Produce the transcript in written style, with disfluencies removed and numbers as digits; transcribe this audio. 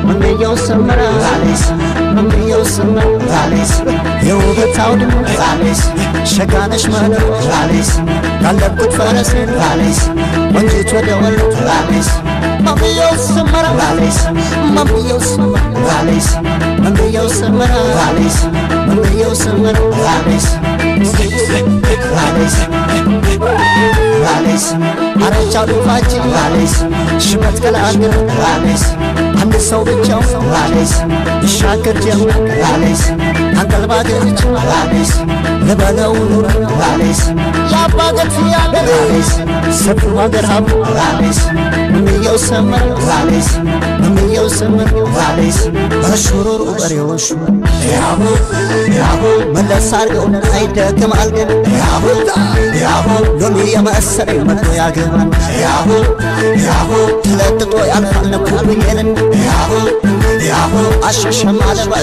ምንብየው ሰመረ ምንብየው ሰመረ የውበት አውድማ ሸጋነሽ መለሎ ጋለብኩት ፈረሴን ወንጂት ወደ ወሎ ምንብየው ሰመረ ምንብየው ሰመረ ምንብየው ሰመረ ምንብየው ሰመረ አረቻው ልፋችን ሽበት ቀላቅል አንድ ሰው ብቻው ይሻገር ጀመር አንቀልባ ገዝቼ ልበለው ኑር የአባገት ያለ ሰፊው ሀገር ሀብት ምንየው ሰመረ ምንየው ሰመረ በሹሩሩ በሬዎሹ መለስ አድርገው አይደክም አልገን ሎሚ የመሰለኝ መጥቶ ያገባል ተለጥጦ ያልፋል ነኩብኝ አሸሸም አለባ።